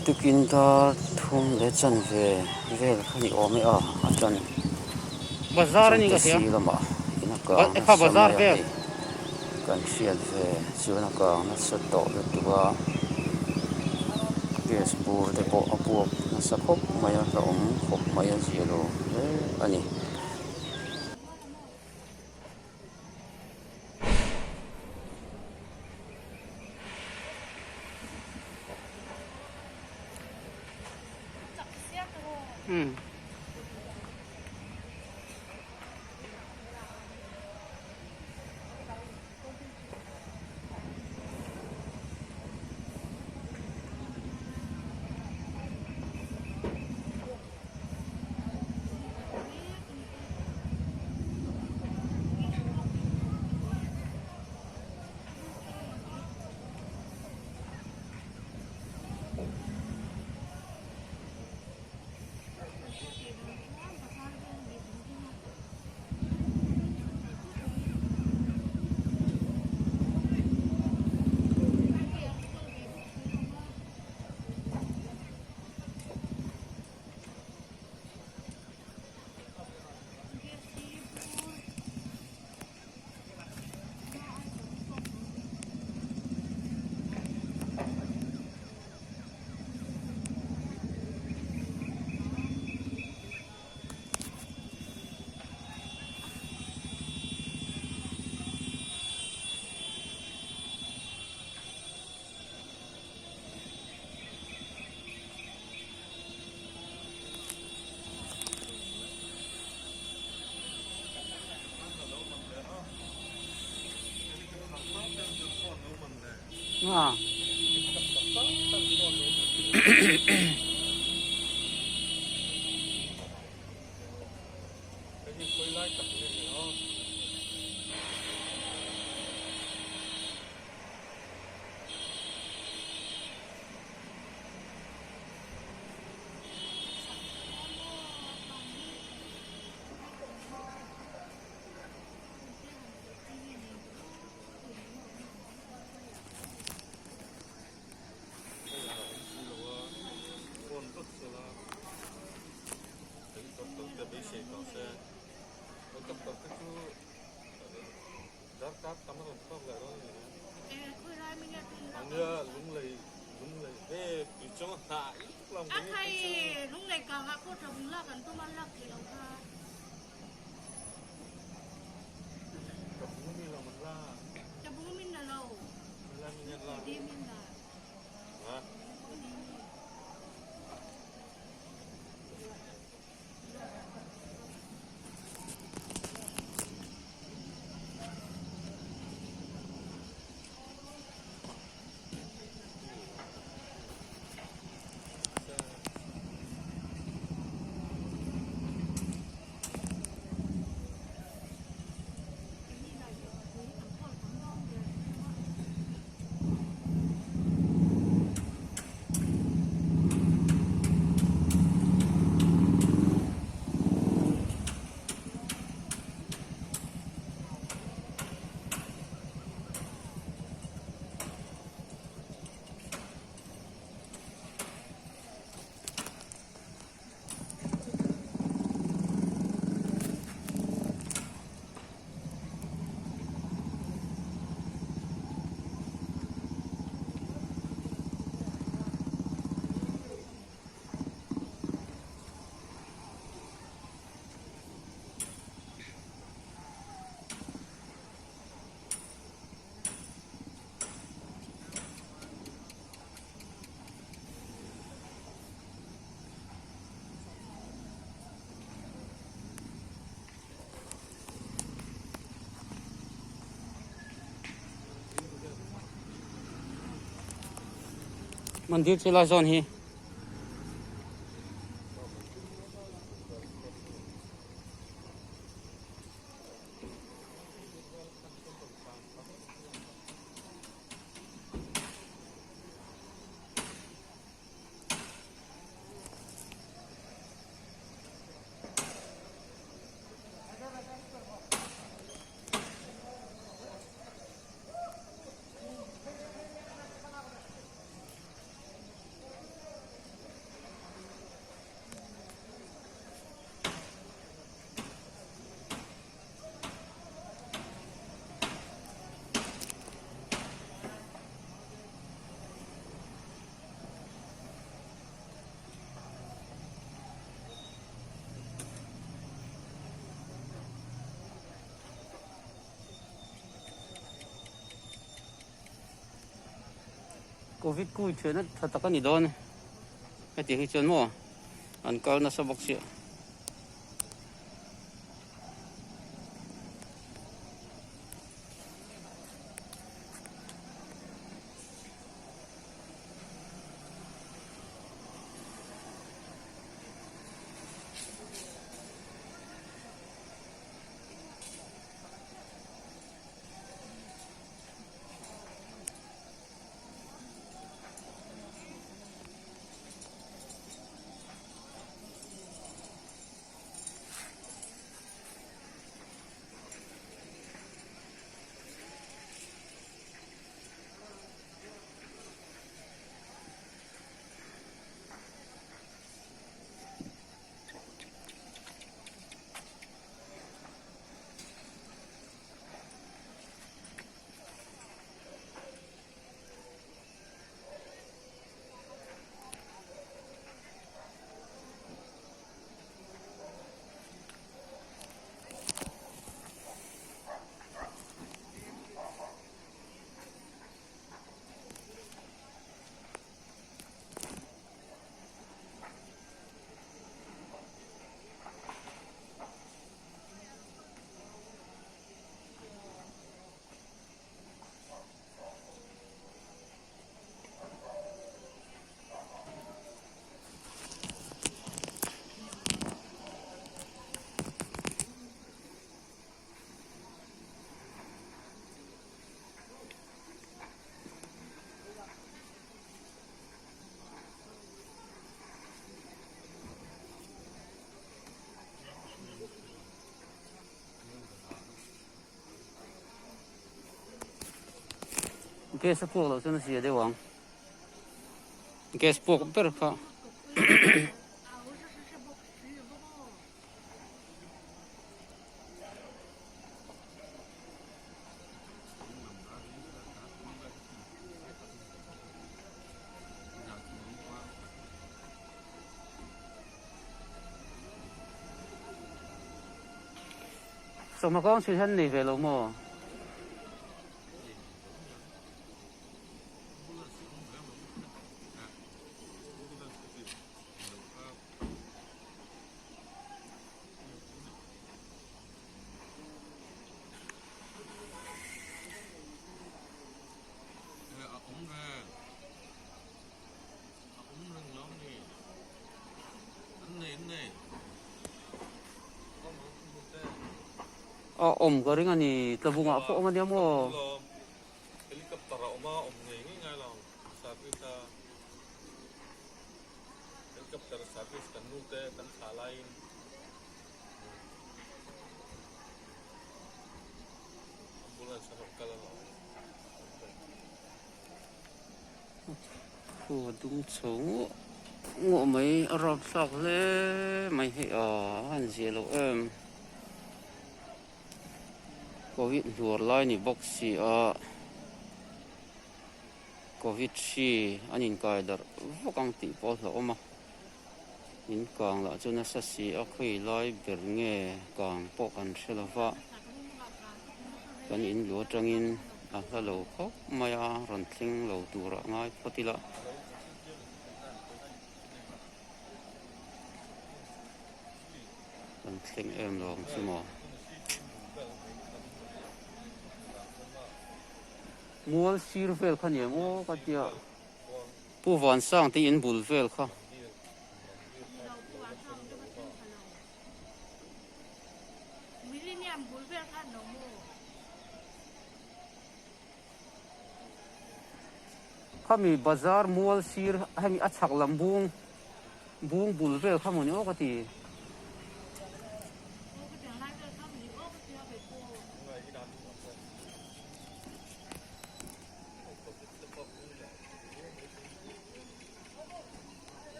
Tukin dar thum leh chanve vel kha ni awm e a a tan Bazar a ni chungte ka hria si lamah in a kang e kha nasa bazar mai a vel hei kan hriat ve chuan a kang nasa tawh lutuk a gas bur te pawh a puak nasa khawp mai a hlauhawm khawp mai a zia lo hle a ni. Mandir chu lai zawn hi. Covid kui thian a tha tak a ni dawn e. Hetiang hi chuan maw an kal nasa bawk sia. Gas a puak loh chuan a zia deuh ang gas puak ber kha Sawma kawng chhui hian nei ve lo maw? A awm ka ring a ni tlabungah pawh awm a nia maw? Khu a dum chho nguah nguah mai a rap thlak hle mai hei a han zia loh em covid hluar lai ni bawk si a covid hri an inkai darh vak ang tih pawh a hlauhawm a in kang lah chu nasa si a khawi lai ber nge kang pawh kan hre lo va kan in lu atangin a hla lo khawp mai a rawn thleng lo turah ngai phawt ila. Kan thleng em lo ang chu maw. Mual sir vel kha ni em aw ka tia Pu Vansang te in bul vel kha. Khami bazar mual sir hemi a chhak lam bung bung bul vel kha mawni aw ka ti.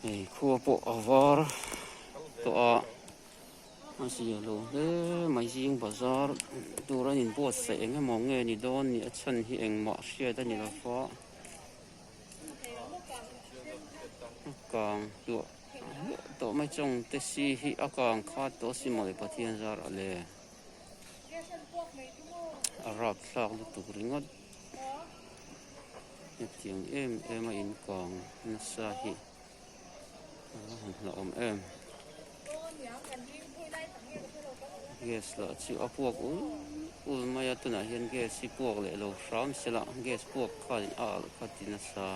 Hei khua pawh a var tawh a. A zia lo hle mai zing bazar tur an inbuatsaih eng emaw nge ni dawn ni a chhan hi engmah hriat a ni lo va a kang hluah hluah tawh mai chawng te si hi a kang khat tawh a si mawle Pathian zarah le a rapthlak lutuk ringawt hetiang em em a inkang nasa hi. A va han hlauhawm em. Gas lah chu a puak ul ul mai a tunah hian gas hi puak leh lo hram sela gas puak khanin a alh kha ti nasa.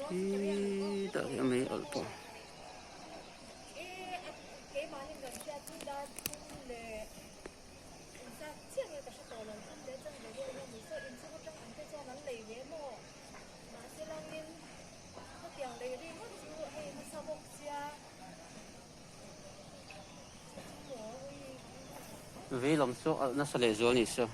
Khi tah hian mei alh pawh. Vei lam chu alh nasa leh zual ni se.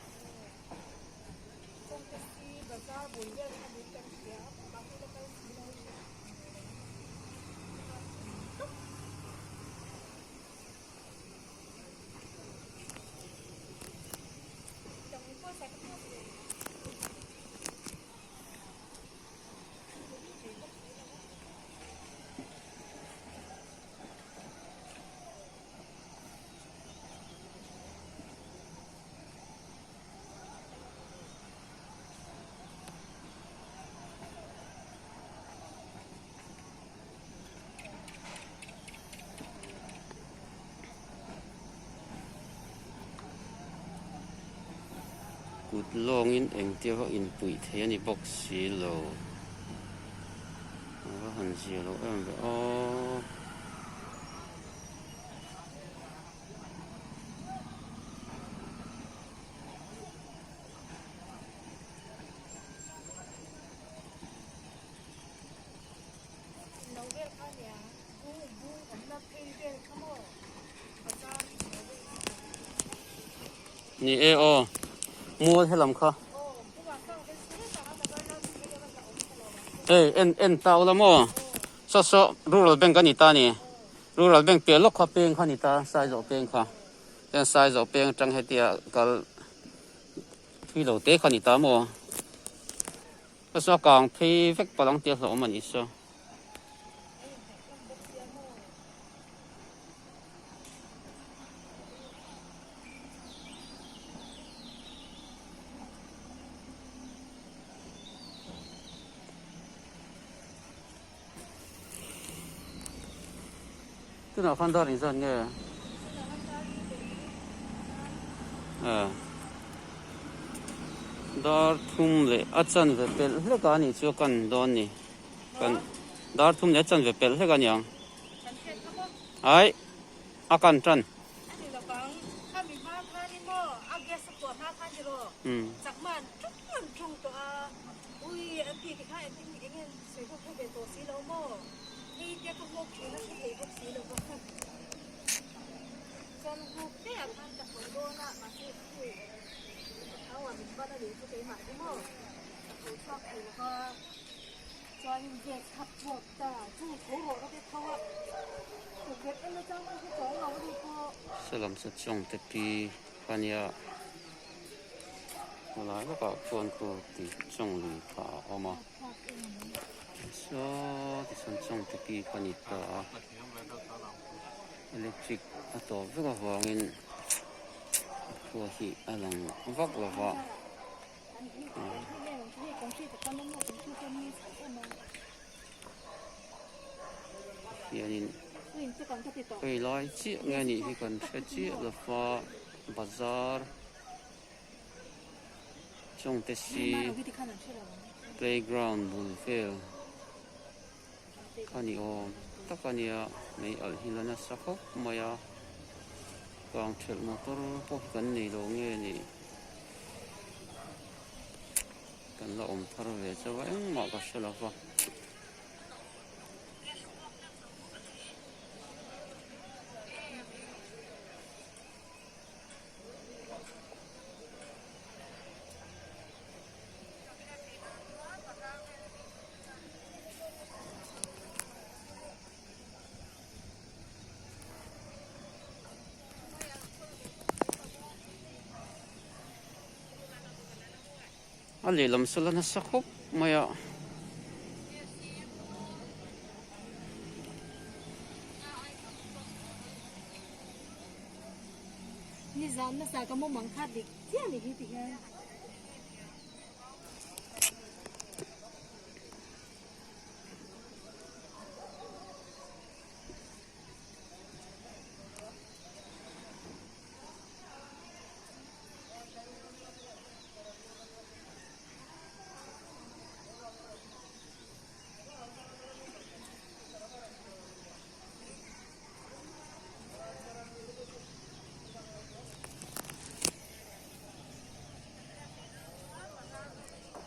Kut lawngin engtia va inpuih thei a ni bawk si lo. A va han zia lo em ve aw. Ni e aw mual helam kha hei en en tau la maw saw saw rural bank a ni ta a ni rural bank piah lawk kha peng kha a ni ta saizawh peng kha chuan saizawh peng atang hetia kal thui lo te kha a ni ta maw. Ka saw kang phei vek palh ang tih a hlauhawm a nih saw. Tunah khan dar inzat nge? Dar thum leh a chanve pelh hlek a nih chu a kan dawn ni. Kan dar thum leh a chanve pelh hlek a niang. Ai a kan tan. Salam chu chawngte pi kha nia helai lawkah chuan khu tih chawng lui kha a awm a. Saw tichuan chawngte pi kha a ni ta a electric a tawp vek avangin khua hi a lang vak lo va. Hianin hei lai chiah nge anih hi kan hre chiah lo va bazar chawngte si playground bul vel kha ni awm tak a nia mei alh hi la nasa khawp mai a kang thelh motor pawh hi kan nei lo nge ni kan la awm thar ve chauh a engmah ka hre lo va. A lehlam saw la nasa khawp mai a. Nizan nasa ka mawmang kha dik chiah ni hi ti hian.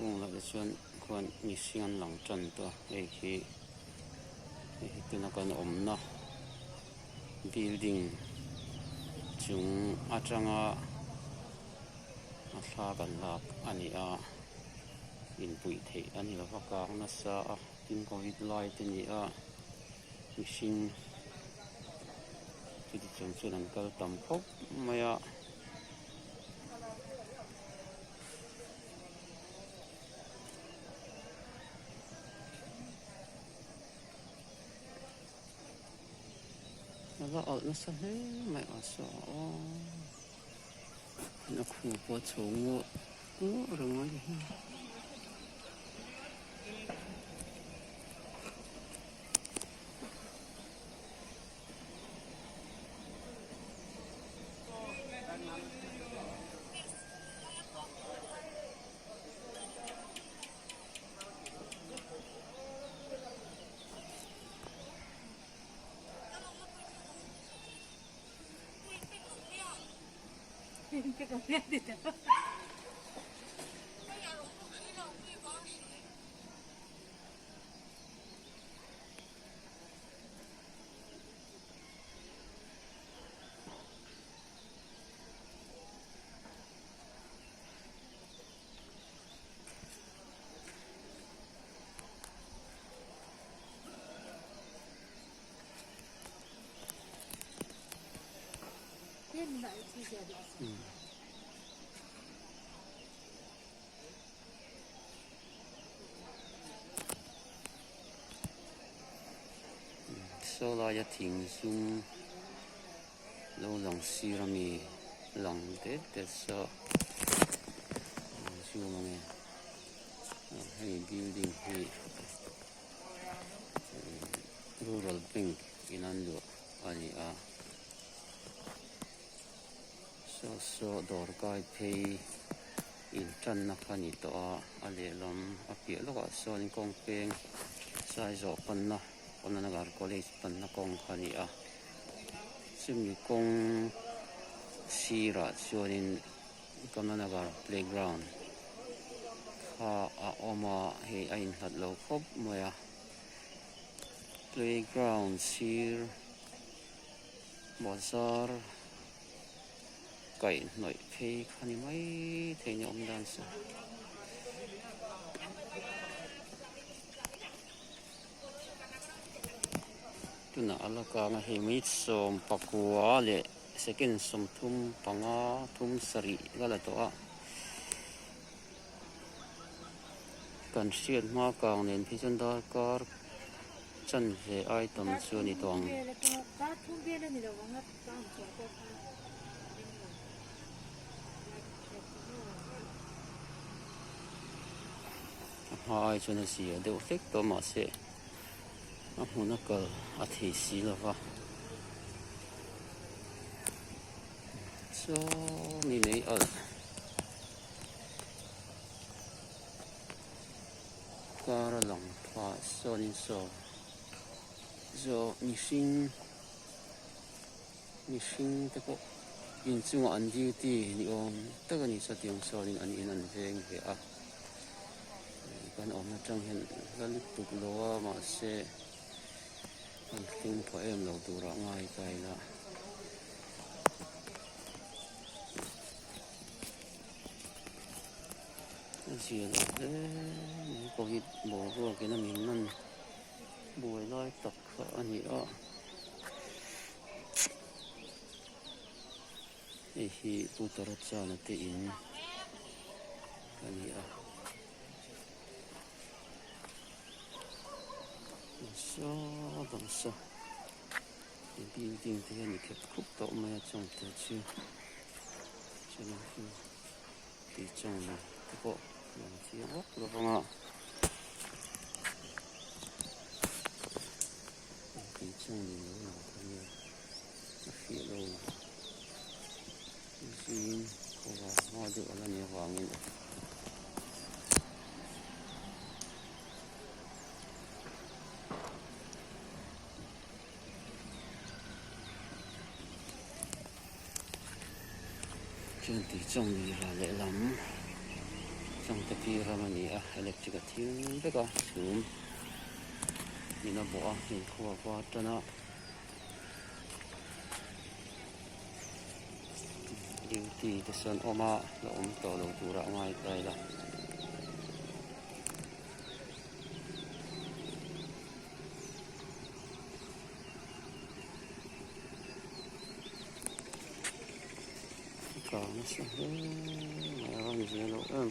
Kung lah te chuan khuan mihring an lang tan tawh a hei hi hei hi tuna kan awmna building chung atanga a thla kan lak a ni a inpuih theih a ni lova kang nasa a tin covid lai te ni a mihring chuti chung chuan an kal tam khawp mai a. A la alh nasa hle mai a saw aw a khu pawh a chho nguah nguah reng mai hi. Saw laia thing zum lo lang sir ami lang det det saw zoom ange hemi building hi rural bank in an luah a ni a saw saw dawr kai phei in tanna kha a ni tawh a a lehlam a piah lawkah sawn kawng peng saizawh panna Pananagar college panna kawng kha a ni a chumi kawng sirah chuanin Pananagar playground kha a awm a hei a inhlat lo khawp mai a playground sir bazar kaihhnawih phei kha ni mai thei ni awm dan chu. Tunah a la kang a hei minute 19 leh second 35 37 ka la tawh a kan hriat hma kang nen phei chuan darkar chanve ai tam chu a ni tawh ang. A hma ai chuan a zia deuh hlek tawh mahse a hmun a kal a thei si lo va chaw mi mai alh kar a lang phah sawnin saw zawh mihring. Mihring te pawh inchungah an duty ni awm tak a ni chutiang chuanin an in an veng ve a kan awm atang hian hla lutuk lo a mahse an thleng pawh em lo turah ngai ta ila. A zia lo hle mai covid boruakin a min man buai lai tak kha a ni a. Hei hi Pu Tarachana te in a ni a. Saw dang saw building te hian i khet khup tawh mai a chung te chu chuanin khi tui chung te pawh lang chiang vak lo vang a tui chung ni lo lang kha nia a fiah lo zing khawvar hma deuh a la nih avangin. Chuan tui chawng ni ral lehlam chawngte pi ram a ni a electric a thim vek a chhum in a bawh a hei khua var tan a duty te sawn awm a la awm tawh lo tur ah ngai ta ila. Ka nasa hle mai a rawn zia loh em.